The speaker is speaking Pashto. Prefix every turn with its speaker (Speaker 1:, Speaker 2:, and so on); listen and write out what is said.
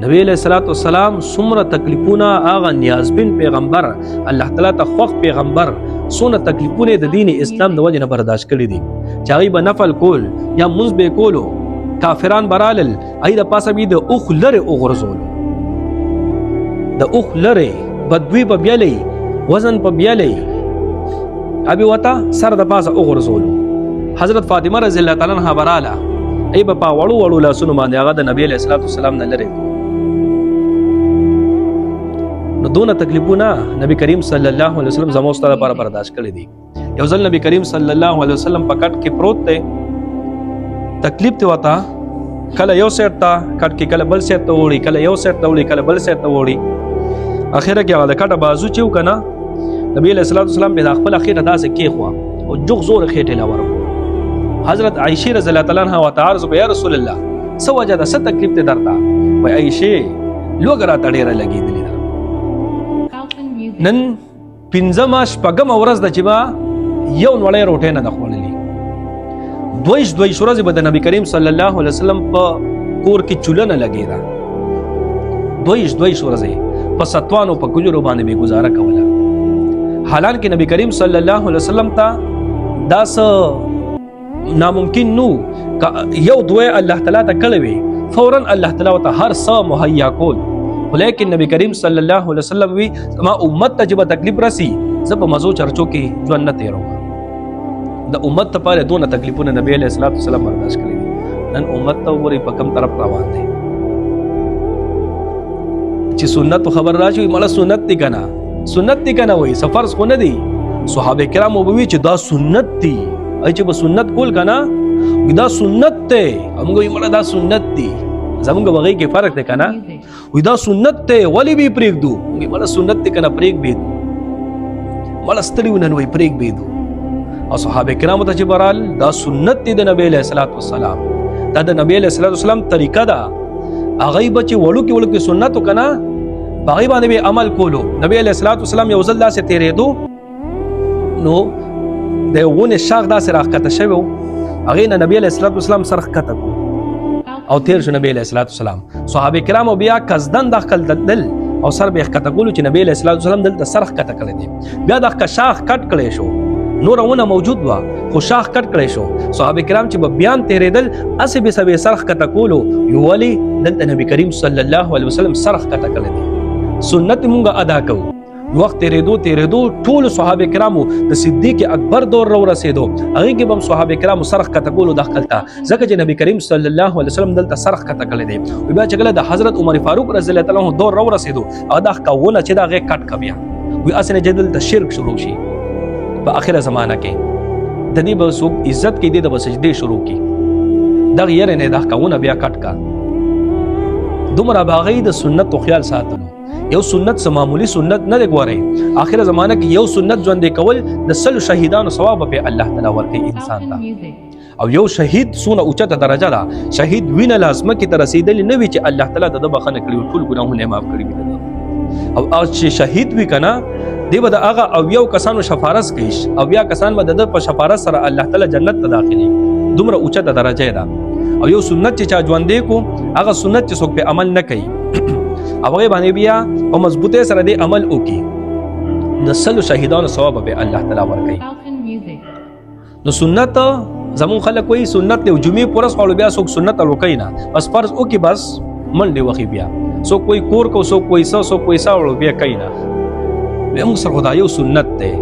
Speaker 1: نبی علیہ الصلوۃ والسلام څومره تکلیفونه، هغه نیازبین پیغمبر، الله تعالی ته خوښ پیغمبر، څونه تکلیفونه د دین اسلام د وجې نه برداشت کړي دي، چې هغوی به نفل کول یا مونځ به یې کولو، کافران به رالل، هغوی د پاسه به یې د اوښ لرې وغورځولو، د اوښ لرې بدوی په بیلې وزن په بیلې ابي وتا سر د پاسه وغورځولو. حضرت فاطمه رضی الله تعالی عنها براله، ای په وړو وړو لاسونو باندې هغه د نبی علیہ الصلوۃ والسلام نه لري. نو دونه تکلیفونه نبی کریم صلی الله علیه وسلم زموږ ستاره لپاره برداشت کړی دي. یو ځل نبی کریم صلی الله علیه وسلم په کټ کې پروت دی، تکلیف ته وتا، کله یو سیټ ته کټ کې، کله بل سیټ ته وړي، کله یو سیټ ته وړي، کله بل سیټ ته وړي. اخره کې هغه د کټه بازو چې وکنه، نبی علیہ الصلوۃ والسلام به د خپل خېټه داسې کېخوا او جوغ زور خېټه لا ورکو. حضرت عائشه رضی الله تعالی عنها وته عرض وکړ، یا رسول الله، څه وجه ده، څه تکلیف ته درته؟ وای عائشه، لوګه راته ډېره لګېدلې ده، نن پنځمه شپږمه ورځ ده چې ما یو نوړی روټۍ نه ده خوړلې. 22 ورځې به د نبی کریم صلی الله علیه وسلم په کور کې چوله نه لګېده. 22 ورځې په ستوانو په کجورو باندې به گزاره کوله. حالانکه نبی کریم صلی الله علیه وسلم ته دا څه ناممکن نو، که یو دوه الله تعالی ته کړی وي، فورا الله تعالی ته هر څه مهیا کول. خو لیکن نبی کریم صلی الله علیه وسلم وی، ما امت ته چې به تکلیف رسی، زه په مزو چرچو کې ژوند نه تیروم. د امت لپاره دونه تکلیفونه نبی علیہ الصلوۃ والسلام برداشت کړی دي. نن امت ته وګورئ په کم طرف روان دی، چې سنت خبر راشي، مړه سنت دی کنه، سنت دی کنه، وای سفر خو نه دی. صحابه کرامو به وی چې دا سنت دی، ای چې به سنت کول کنه، دا سنت دی. موږ یې مړه دا سنت دی، زمونږ بغي کې فرق دی کنه. وی دا سنت دی، ولی به پرېږدو؟ موږ مړه سنت دی کنه، پرېږ به دو، مړه ستړي ونن، وی پرېږ به دو. او صحابه کرامو ته چې برال دا سنت دی د نبی علیہ الصلوۃ والسلام، دا د نبی علیہ الصلوۃ والسلام طریقه ده. هغه به چې وړوکې وړوکې سنت کنه، هغه باندې به عمل کولو. نبی علیہ الصلوۃ والسلام یو ځل داسې تیرېدو، نو د ونې شاخ داسې راښکته شوی و، هغې نه نبی علیه الصلات والسلام سر ښکته کو او تیر شو. نبی علیه الصلات والسلام صحابه کرامو بیا قصدن د خپل دل او سر به ښکته کولو چې نبی علیه الصلات والسلام دلته سر ښکته کړی دی. بیا د ښکه شاخ کټ کړی شو، نور ونه موجود وه خو شاخ کټ کړی شو. صحابه کرام چې به بیان تیرېدل، هسې به سبې سر ښکته کولو، یو ولې دلته نبی کریم صلی الله علیه وسلم سر ښکته کړی دی، سنت مونږ ادا کوو. وخت تیرېدو تیرېدو ټول صحابه کرامو د صدیق اکبر دور را ورسېدو، هغه کې به صحابه کرامو سرخ کته کولو دخل ته، ځکه چې نبی کریم صلی الله علیه وسلم دلته سرخ کته کړی دی. بیا چې کله د حضرت عمر فاروق رضی الله تعالی عنہ دور را ورسېدو، او دا کونه چې دا غې کټ کبیا وی، اسنه چې دلته شرک شروع شي په اخره زمانہ کې، د دې به څوک عزت کې دې د سجدې شروع کی، دغه یره نه دا کونه بیا کټ کا. دومره باغی د سنت او خیال ساتلو. یو سنت څه معمولی سنت نه دی. ګورئ، اخره زمانہ کې یو سنت ژوند کول د 100 شهیدانو ثواب په الله تعالی ورکوي انسان ته. او یو شهید څونه اوچته درجه ده، شهید وینه لازمه کې ته رسېدلی نه وي چې الله تعالی د ده بخښنه کړي، ټول ګناهونه یې معاف کړي وي. او هغه چې شهید وي که نه، دی به د هغه 70 کسانو شفارس کوي، 70 کسان به د ده په شفارس سره الله تعالی جنت ته داخلي. دومره اوچته درجه ده. او یو سنت چې چا ژوندی کو، هغه سنت چې څوک په عمل نه کوي او هغې باندې بیا په مضبوطۍ سره دی عمل وکړي، د 100 شهیدانو ثواب به الله تعالی ورکوي. نو سنت زمون خلک وایي سنت دی، جمعې پر ورځ خو بیا څوک سنت الوکوي نه، بس فرض وکړي، بس منډې وهي. بیا څوک وایي کور کو، څوک وایي څه، څوک وایي څه، بیا کوي نه. بیا موږ سره خو دا یو سنت دی.